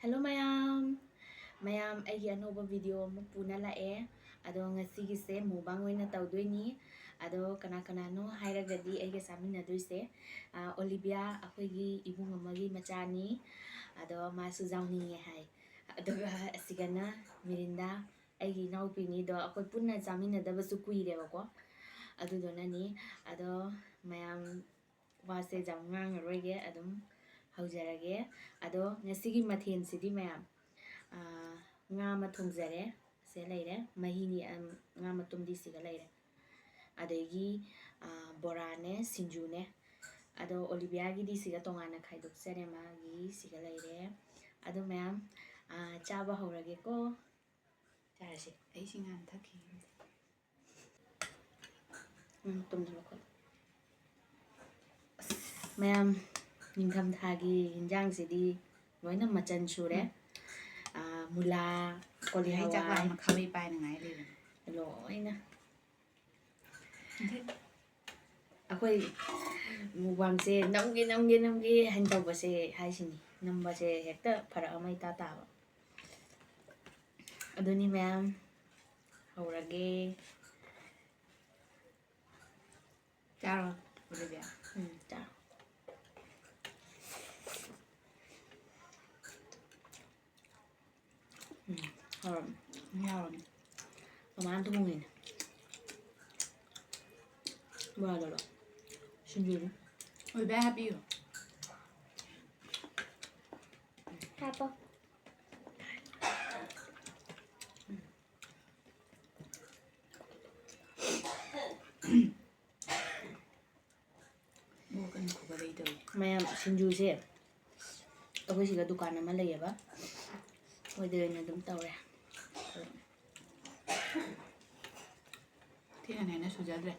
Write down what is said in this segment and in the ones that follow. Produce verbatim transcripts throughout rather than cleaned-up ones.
Hello ꯃꯌꯥꯝ! ꯃꯌꯥꯝ, ꯑꯩꯒꯤ ꯑꯅꯧꯕ video ꯑꯃ ꯄꯨꯅ ꯂꯥꯛꯑꯦ꯫ ꯑꯗꯣ ꯉꯁꯤꯒꯤꯁꯦ mukbang ꯑꯣꯏꯅ ꯇꯧꯗꯣꯏꯅꯤ꯫ ꯑꯗꯣ ꯀꯅꯥ ꯀꯅꯥꯅꯣ ꯍꯥꯏꯔꯒꯗꯤ ꯑꯩꯒ ꯆꯥꯃꯤꯟꯅꯗꯣꯏꯁꯦ, ꯑ, ꯑꯣꯂꯤꯕꯤꯌꯥ, ꯑꯩꯈꯣꯏꯒꯤ ꯏꯕꯨꯡ ꯑꯃꯒꯤ ꯃꯆꯥꯅꯤ꯫ ꯑꯗꯣ ꯃꯥꯁꯨ ꯌꯥꯎꯅꯤꯡꯉꯦ ꯍꯥꯏ꯫ ꯑꯗꯨꯒ ꯑꯁꯤꯒꯅ ꯃꯤꯔꯤꯟꯗꯥ, ꯑꯩꯒꯤ ꯏꯅꯥꯎꯄꯤꯅꯤꯗꯣ, ꯑꯩꯈꯣꯏ ꯄꯨꯟꯅ ꯆꯥꯃꯤꯟꯅꯗꯕꯁꯨ ꯀꯨꯏꯔꯦꯕꯀꯣ꯫ ꯑꯗꯨꯗꯨꯅꯅꯤ꯫ ꯑꯗꯣ ꯃꯌꯥꯝ, ꯋꯥꯁꯦ ꯌꯥꯝ ꯉꯥꯡꯉꯔꯣꯏꯒꯦ, ꯑꯗꯨꯝ ꯍꯧꯖꯔꯒꯦ꯫ ꯑꯗꯣ ꯉꯁꯤꯒꯤ ꯃꯊꯦꯜꯁꯤꯗꯤ ꯃꯌꯥꯝ, ꯑꯥ, ꯉꯥ ꯑꯃ ꯊꯣꯡꯖꯔꯦ, ꯁꯦ ꯂꯩꯔꯦ, ꯃꯍꯤꯅꯤ, ꯑꯝ, ꯉꯥ ꯃꯇꯨꯝꯗꯤ ꯁꯤꯒ ꯂꯩꯔꯦ꯫ ꯑꯗꯒꯤ, ꯑꯥ, ꯕꯣꯔꯥꯅꯦ, ꯁꯤꯡꯖꯨꯅꯦ꯫ ꯑꯗꯣ ꯑꯣꯂꯤꯕꯤꯌꯥꯒꯤꯗꯤ ꯁꯤꯒ ꯇꯣꯉꯥꯟꯅ ꯈꯥꯏꯗꯣꯛꯆꯔꯦ, ꯃꯥꯒꯤ ꯁꯤꯒ ꯂꯩꯔꯦ꯫ ꯑꯗꯣ ꯃꯌꯥꯝ, ꯑꯥ, ꯆꯥꯕ ꯍꯧꯔꯒꯦꯀꯣ꯫ ꯆꯥꯔꯁꯤ꯫ ꯑꯩ ꯏꯁꯤꯡ ꯍꯥꯟꯅ ꯊꯛꯈꯤꯒꯦ꯫ ꯎꯝ, ꯇꯨꯝꯗꯕ ꯈꯣꯠꯂꯦ꯫ ꯑꯁ, ꯃꯌꯥꯝ, ꯅꯤꯡꯊꯝꯊꯥꯒꯤ ꯍꯤꯟꯖꯥꯡꯁꯤꯗꯤ ꯂꯣꯏꯅ ꯃꯆꯜ ꯁꯨꯔꯦ꯫ ꯎꯝ꯫ ꯑꯥ, ꯃꯨꯂꯥ, ꯀꯣꯂꯤ ꯑꯩ ꯆꯥꯛ ꯍꯋꯥꯏ, ꯂꯥꯝꯃ ꯈꯥꯕꯩ ꯄꯥꯏꯅꯉꯥꯏ ꯂꯩꯕꯅꯦ꯫ ꯂꯣꯏꯅ꯫ ꯑꯗꯩ ꯑꯩꯈꯣꯏ mukbangꯁꯦ ꯅꯝꯒꯦ, ꯅꯝꯒꯦ, ꯅꯝꯒꯦ ꯍꯥꯏꯅ ꯇꯧꯕꯁꯦ ꯍꯥꯏꯁꯤꯅꯤ꯫ ꯅꯝꯕꯁꯦ ꯍꯦꯛꯇ ꯐꯔꯛ ꯑꯃ ꯏꯇꯥ ꯇꯥꯕ꯫ ꯑꯗꯨꯅꯤ ꯃꯌꯥꯝ, ꯍꯧꯔꯒꯦ꯫ ꯆꯥꯔꯣ, ꯑꯗꯨꯗꯤ꯫ ꯎꯝ, ꯆꯥꯔꯣ꯫ ꯎꯝ, ꯍꯥꯎꯔꯝꯃꯦ꯫ ꯌꯥꯎꯔꯝꯃꯦ꯫ ꯃꯃꯥꯅ ꯊꯣꯡꯉꯤꯅꯦ꯫ ꯕꯣꯔꯥꯗꯨꯔꯣ? ꯁꯤꯡꯖꯨꯗꯨ? ꯑꯣꯏꯕ ꯍꯥꯞꯄꯤꯌꯨ꯫ ꯍꯥꯞꯄꯣ꯫ ꯃꯣꯔꯣꯛ ꯀꯟꯅ ꯈꯨꯒꯠꯂꯛꯏ ꯇꯧꯔꯤ꯫ ꯃꯌꯥꯝ, ꯁꯤꯡꯖꯨꯁꯦ ꯑꯩꯈꯣꯏ ꯁꯤꯗ ꯗꯨꯀꯥꯟ ꯑꯃ ꯂꯩꯌꯦꯕ, ꯃꯣꯏꯗ ꯑꯣꯏꯅ ꯑꯗꯨꯝ ꯇꯧꯔꯦ꯫ ꯊꯦꯡꯉꯅꯤ ꯍꯥꯏꯅ ꯁꯨꯖꯗ꯭ꯔꯦ꯫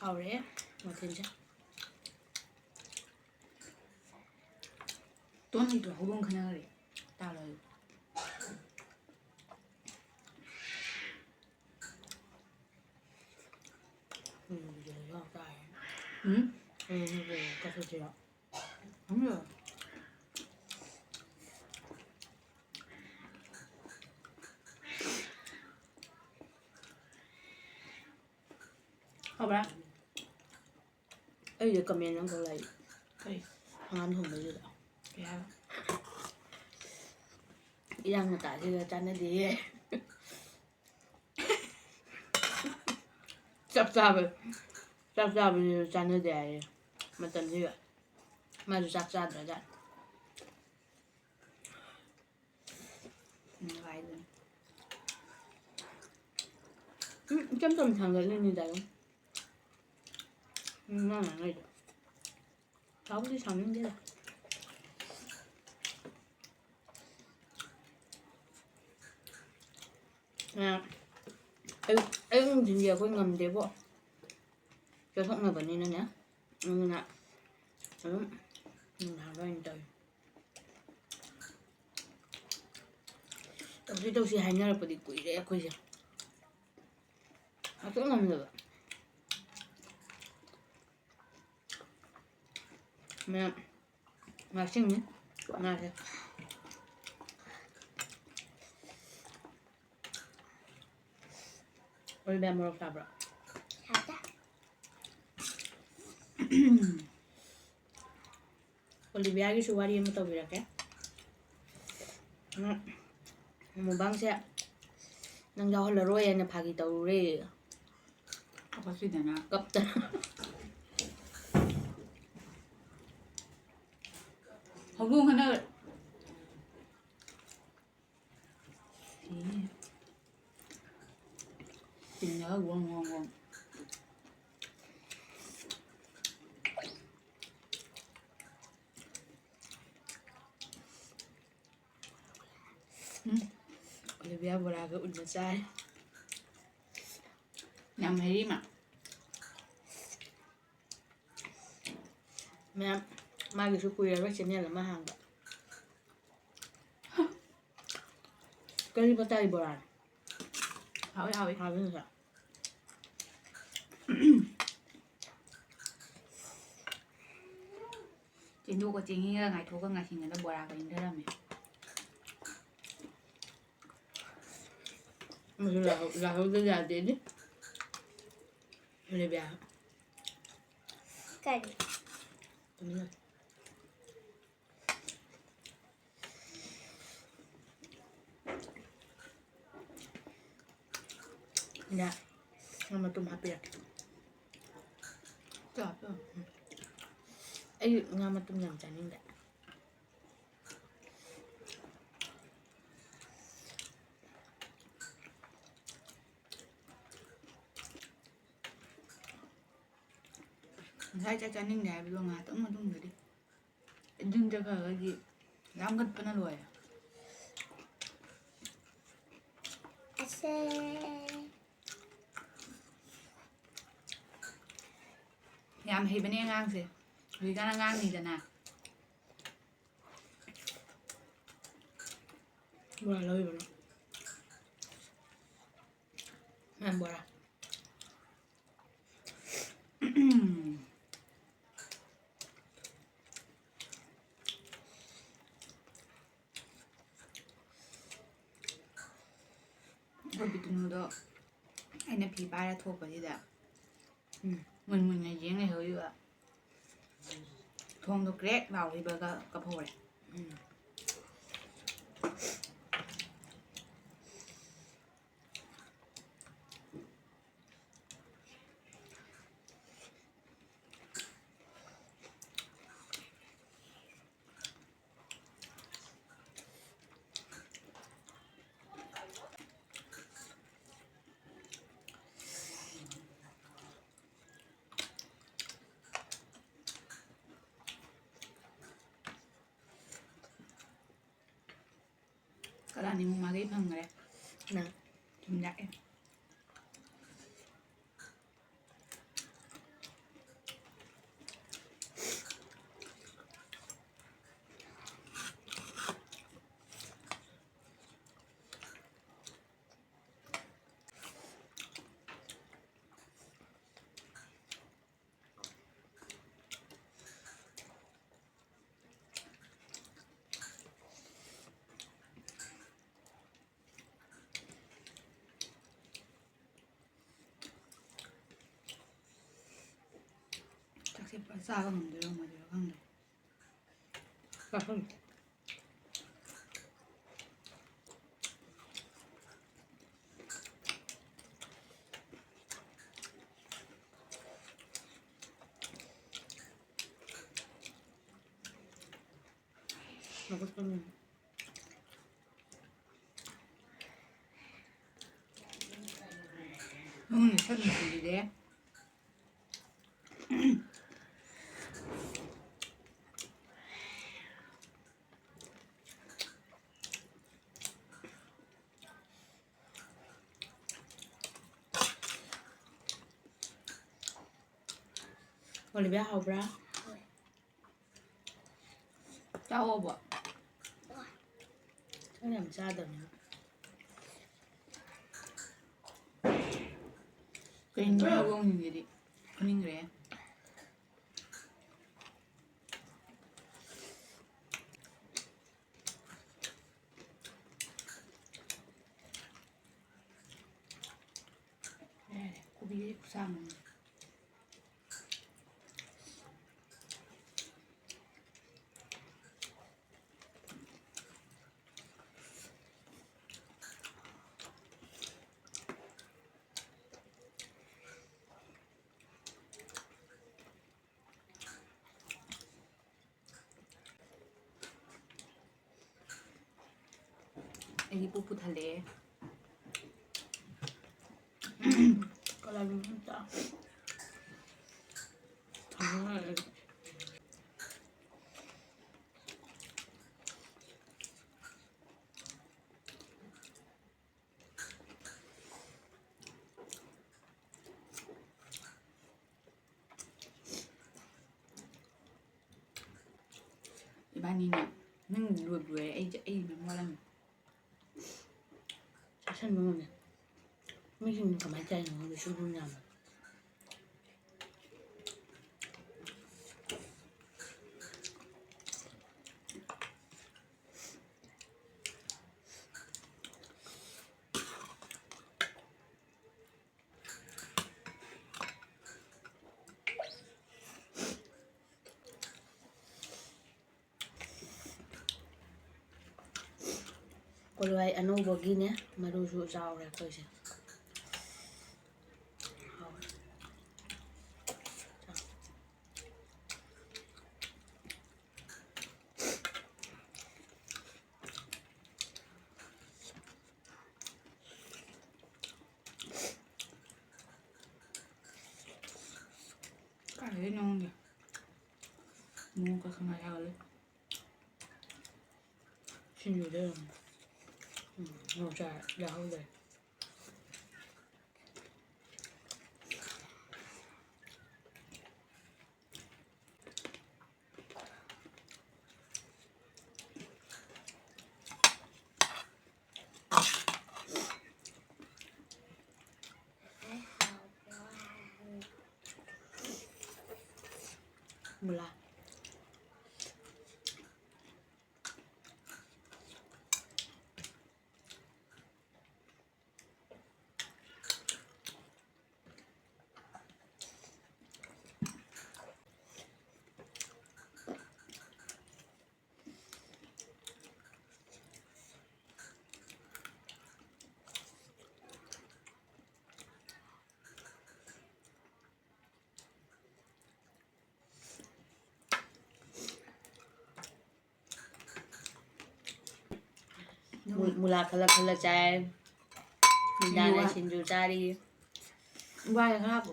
ꯍꯥꯎꯔꯦ ꯃꯊꯦꯜꯁꯦ꯫ ꯇꯣꯟꯒꯤꯗꯣ ꯍꯧꯗꯣꯡ ꯈꯠꯅꯈ꯭ꯔꯦ꯫ ꯇꯥꯕ꯭ꯔꯥ? ꯎꯝ? ꯀꯩꯅꯣ, ꯀꯩꯅꯣ, ꯆꯥꯊꯣꯛꯁꯤꯔꯣ? ꯎꯝ꯫ ꯍꯥꯎꯕ꯭ꯔꯥ? ꯑꯩꯁꯦ comment ꯑꯃꯈꯛ ꯂꯥꯛꯏ꯫ ꯀꯩ? ꯍꯪꯒꯥꯝ ꯊꯣꯡꯕꯩꯗꯨꯗ꯫ ꯀꯩ ꯍꯥꯏꯕ? "ꯏꯔꯥꯡ ꯃꯇꯥꯁꯤꯒ ꯆꯥꯟꯅꯗꯦꯍꯦ꯫" ꯆꯥꯛ ꯆꯥꯕ, ꯆꯥꯛ ꯆꯥꯕꯁꯤꯁꯨ ꯆꯥꯟꯅꯗꯦ ꯍꯥꯏꯌꯦ ꯃꯇꯝꯁꯤꯒ꯫ ꯃꯥꯁꯨ ꯆꯥꯛ ꯆꯥꯗ꯭ꯔꯖꯥꯠꯅꯤ꯫ ꯅꯨꯡꯉꯥꯏꯕꯅꯤ꯫ ꯎꯝ, ꯏꯆꯝ ꯆꯝꯅ ꯊꯥꯡꯒꯠꯂꯤꯅꯤꯗ ꯑꯗꯨꯝ꯫ ꯎꯝ, ꯅꯪ ꯉꯥꯡꯉꯤꯗꯣ꯫ ꯁꯥꯎꯕꯨꯗꯤ ꯁꯥꯎꯅꯤꯡꯗꯦꯗ꯫ ꯑ, ꯑꯌꯨꯛ, ꯑꯌꯨꯛ ꯅꯨꯡꯊꯤꯟꯗꯤ ꯑꯩꯈꯣꯏ ꯉꯝꯗꯦꯕꯣ꯫ ꯆꯠꯊꯣꯛꯅꯕꯅꯤꯅꯅꯦ꯫ ꯑꯗꯨꯅ ꯑꯗꯨꯝ ꯅꯨꯡꯗꯥꯡꯗ ꯑꯣꯏꯅ ꯇꯧꯋꯤ꯫ ꯇꯧꯁꯤ ꯇꯧꯁꯤ ꯍꯥꯏꯅꯔꯛꯄꯗꯤ ꯀꯨꯏꯔꯦ ꯑꯩꯈꯣꯏꯁꯦ꯫ ꯍꯦꯛꯇ ꯉꯝꯗꯕ꯫ ꯃꯌꯥꯝ ꯉꯥꯁꯤꯡꯅꯤ ꯉꯥꯁꯦ꯫ ꯑꯣꯂꯤꯚꯤꯌꯥ ꯃꯣꯔꯣꯛ ꯁꯥꯕ꯭ꯔꯣ? ꯁꯥꯗꯦ꯫ ꯑꯣꯂꯤꯚꯤꯌꯥꯒꯤꯁꯨ ꯋꯥꯔꯤ ꯑꯃ ꯇꯧꯕꯤꯔꯛꯀꯦ꯫ ꯎꯝ, ꯃꯨꯛꯕꯥꯡꯁꯦ ꯅꯪ ꯌꯥꯎꯍꯜꯂꯔꯣꯏ ꯍꯥꯏꯅ ꯐꯥꯒꯤ ꯇꯧꯔꯨꯔꯦ꯫ ꯀꯞꯄꯁꯤꯗꯅ꯫ ꯀꯞꯇꯅ꯫ ꯍꯧꯗꯣꯡ ꯈꯠꯅ ꯁꯤꯅꯤ꯫ ꯆꯤꯡꯉꯒ ꯒꯣꯡ ꯒꯣꯡ ꯒꯣꯡ꯫ ꯎꯝ꯫ ꯑꯣꯂꯤꯚꯤꯌꯥ ꯕꯣꯔꯥꯒ ꯎꯠꯂ ꯆꯥꯏ꯫ ꯌꯥꯝ ꯍꯩꯔꯤ ꯃꯥ꯫ ꯃꯌꯥꯝ, ꯃꯥꯒꯤꯁꯨ ꯀꯨꯏꯔꯔꯣꯏ channel ꯑꯃ ꯍꯥꯡꯕ꯫ ꯀꯔꯤ ꯄꯇꯥꯒꯤ ꯕꯣꯔꯥꯅꯣ? ꯍꯥꯎꯋꯤ, ꯍꯥꯎꯋꯤ꯫ ꯍꯥꯎꯋꯤ ꯉꯁꯥꯏ꯫ ꯆꯦꯡꯗꯣꯛꯀ ꯆꯦꯡꯍꯤꯒ ꯉꯥꯏꯊꯣꯛꯀ ꯉꯥꯏꯁꯤꯟꯅꯗ ꯕꯣꯔꯥꯒ ꯏꯟꯊꯔꯝꯃꯦ꯫ ꯑꯃꯁꯨ ꯂꯥꯛꯍꯧ-, ꯂꯥꯛꯍꯧꯗ ꯌꯥꯗꯦꯅꯦ꯫ ꯔꯦꯕꯤꯌꯥ꯫ ꯀꯔꯤ? ꯇꯨꯃꯤꯟꯅ꯫ ꯏꯟꯗꯤꯌꯥ, ꯉꯥ ꯃꯇꯨꯝ ꯍꯥꯞꯄꯤꯔꯛꯀꯦ꯫ ꯆꯥꯎ, ꯆꯥꯎ꯫ ꯎꯝ꯫ ꯑꯩ ꯉꯥ ꯃꯇꯨꯝ ꯌꯥꯝ ꯆꯥꯅꯤꯡꯗꯦ꯫ ꯉꯁꯥꯏ ꯆꯥꯛ ꯆꯥꯅꯤꯡꯗꯦ ꯍꯥꯏꯕꯗꯣ ꯉꯥꯏꯍꯥꯛꯇꯪ ꯃꯇꯨꯡꯗꯗꯤ ꯌꯨꯝ ꯆꯠꯈ꯭ꯔꯒꯗꯤ ꯂꯥꯝꯒꯠꯄꯅ ꯂꯣꯏꯔꯦ꯫ ꯑꯁꯦ꯫ ꯌꯥꯝ ꯍꯩꯕꯅꯦ ꯑꯉꯥꯡꯁꯦ꯫ ꯍꯧꯖꯤꯛꯀꯥꯟ ꯑꯉꯥꯡꯅꯤꯗꯅ꯫ ꯕꯣꯔꯥ ꯂꯧꯔꯤꯕꯅꯣ? ꯃꯌꯥꯝ ꯕꯣꯔꯥ꯫ ꯑꯩꯈꯣꯏ ꯕꯤꯇꯨꯅꯨꯗꯣ ꯑꯩꯅ ꯐꯤ ꯄꯥꯏꯔ ꯊꯣꯛꯄꯁꯤꯗ, ꯎꯝ, ꯃꯨꯟ ꯃꯨꯟꯅ ꯌꯦꯡ ꯂꯩꯍꯧꯔꯤꯕ꯫ ꯊꯣꯡꯗꯣ ꯀ꯭ꯔꯦꯛ ꯂꯥꯎꯈꯤꯕꯒ ꯀꯞꯍꯧꯔꯦ꯫ ꯎꯝ꯫ ꯀꯂꯥꯅꯤꯃꯨꯛ ꯃꯥꯒꯤ ꯐꯪꯈ꯭ꯔꯦ꯫ ꯅꯪ꯫ ꯊꯨꯝ ꯌꯥꯛꯑꯦ꯫ ꯆꯥꯕ ꯉꯝꯗꯣꯏꯔꯣ ꯉꯝꯃꯣꯏꯗꯣꯏꯔꯣ ꯈꯪꯗꯦ꯫ ꯆꯥꯁꯜꯂꯨ꯫ ꯂꯧꯈꯠꯄ ꯂꯣꯏꯔꯦ꯫ ꯅꯪꯅ ꯁꯛ ꯅꯨꯡꯁꯤꯕꯤꯔꯦ꯫ ꯑꯣꯂꯤꯚꯤꯌꯥ, ꯍꯥꯎꯕ꯭ꯔꯥ? ꯆꯥꯎꯑꯣꯕ꯫ ꯅꯪ ꯌꯥꯝ ꯆꯥꯗꯕꯅꯤꯅ꯫ ꯀꯩꯅꯣ ꯍꯧꯗꯣꯡꯁꯤꯡꯁꯤꯗꯤ ꯐꯨꯅꯤꯡꯈ꯭ꯔꯦ꯫ ꯌꯥꯔꯦ, ꯀꯣꯕꯤꯁꯦ ꯈꯨꯁꯥꯡ ꯑꯃ꯫ ꯑꯩꯗꯤ ꯄꯨꯛ ꯄꯨꯊꯜꯂꯛꯑꯦ꯫ ꯀꯂꯥꯂꯨ ꯑꯝꯇ ꯊꯝꯃꯣ ꯍꯥꯏꯔꯦ꯫ ꯏꯕꯥꯅꯤꯅ ꯅꯪ ꯂꯣꯏꯕ ꯂꯣꯏꯔꯦ, ꯑꯩ ꯑꯩ ꯃꯦꯃꯣ ꯂꯪꯉꯦ꯫ ꯆꯥꯁꯟꯕ ꯉꯝꯃꯦ꯫ ꯃꯤꯁꯤꯡ ꯀꯃꯥꯏꯅ ꯆꯥꯏꯅꯣ ꯈꯪꯗꯦ ꯁꯤꯒꯨꯝꯕ ꯃꯌꯥꯝꯗꯣ꯫ ꯍꯋꯥꯏ ꯑꯅꯧꯕꯒꯤꯅꯦ, ꯃꯔꯨꯁꯨ ꯆꯥꯎꯔꯦ ꯑꯩꯈꯣꯏꯁꯦ꯫ ꯍꯥꯎꯔꯦ꯫ ꯀꯥꯏꯗꯩꯅꯣ ꯈꯪꯗꯦ꯫ ꯃꯣꯔꯣꯛꯀ ꯈꯪꯌꯥꯛ ꯌꯥꯛꯍꯜꯂꯦ꯫ ꯁꯤꯡꯖꯨꯗ ꯌꯥꯝ, ꯎꯝ, ꯃꯣꯔꯣꯛ ꯆꯥ ꯌꯥꯛꯍꯜꯂꯦ꯫ ꯃꯨꯂꯥ꯫ ꯃꯨ-, ꯃꯨꯂꯥ ꯈꯜꯂ ꯈꯜꯂ ꯆꯥꯏ꯫ ꯃꯤꯗꯥꯅ ꯁꯤꯡꯖꯨ ꯆꯥꯔꯤ꯫ ꯋꯥꯏ ꯈꯔꯕꯨ꯫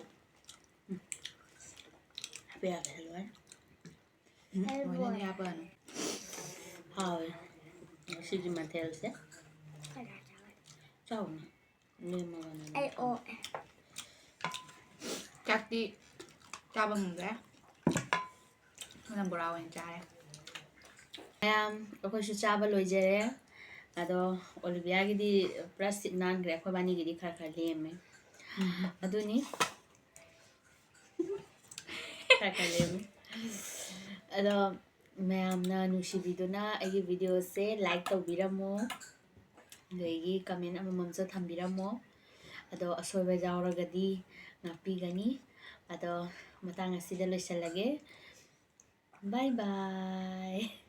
ꯍꯥꯞꯄ ꯌꯥꯗ꯭ꯔꯦ, ꯂꯣꯏꯔꯦ꯫ ꯎꯝ, ꯂꯣꯏꯅꯗꯤ ꯍꯥꯞꯄꯅꯨ꯫ ꯍꯥꯎꯋꯦ ꯉꯁꯤꯒꯤ ꯃꯊꯦꯜꯁꯦ꯫ ꯆꯥꯎꯅꯦ꯫ ꯂꯦꯝꯃꯕꯅꯦ꯫ ꯑꯩ ꯑꯣꯛꯑꯦ꯫ ꯆꯥꯛꯇꯤ ꯆꯥꯕ ꯉꯝꯗ꯭ꯔꯦ꯫ ꯑꯗꯨꯅ ꯕꯣꯔꯥ ꯑꯣꯏꯅ ꯆꯥꯔꯦ꯫ ꯃꯌꯥꯝ, ꯑꯩꯈꯣꯏꯁꯨ ꯆꯥꯕ ꯂꯣꯏꯖꯔꯦ꯫ ꯑꯗꯣ ꯑꯣꯂꯤꯕꯤꯌꯥꯒꯤꯗꯤ ꯄꯨꯔꯥ ꯁꯤꯠ ꯅꯥꯟꯈ꯭ꯔꯦ, ꯑꯩꯈꯣꯏꯕꯥꯅꯤꯒꯤꯗꯤ ꯈꯔ ꯈꯔ ꯂꯦꯝꯃꯦ꯫ ꯎꯝ꯫ ꯑꯗꯨꯅꯤ꯫ ꯈꯔ ꯈꯔ ꯂꯦꯝꯃꯦ꯫ ꯑꯗꯣ ꯃꯌꯥꯝꯅ ꯅꯨꯡꯁꯤꯕꯤꯗꯨꯅ ꯑꯩꯒꯤ videoꯁꯦ like ꯇꯧꯕꯤꯔꯝꯃꯣ, ꯑꯗꯒꯤ comment ꯑꯃꯃꯝꯁꯨ ꯊꯝꯕꯤꯔꯝꯃꯣ꯫ ꯑꯗꯣ ꯑꯁꯣꯏꯕ ꯌꯥꯎꯔꯒꯗꯤ ꯉꯥꯛꯄꯤꯒꯅꯤ꯫ ꯑꯗꯣ ꯃꯇꯥꯡ ꯑꯁꯤꯗ ꯂꯣꯏꯁꯤꯜꯂꯒꯦ꯫ Bye bye꯫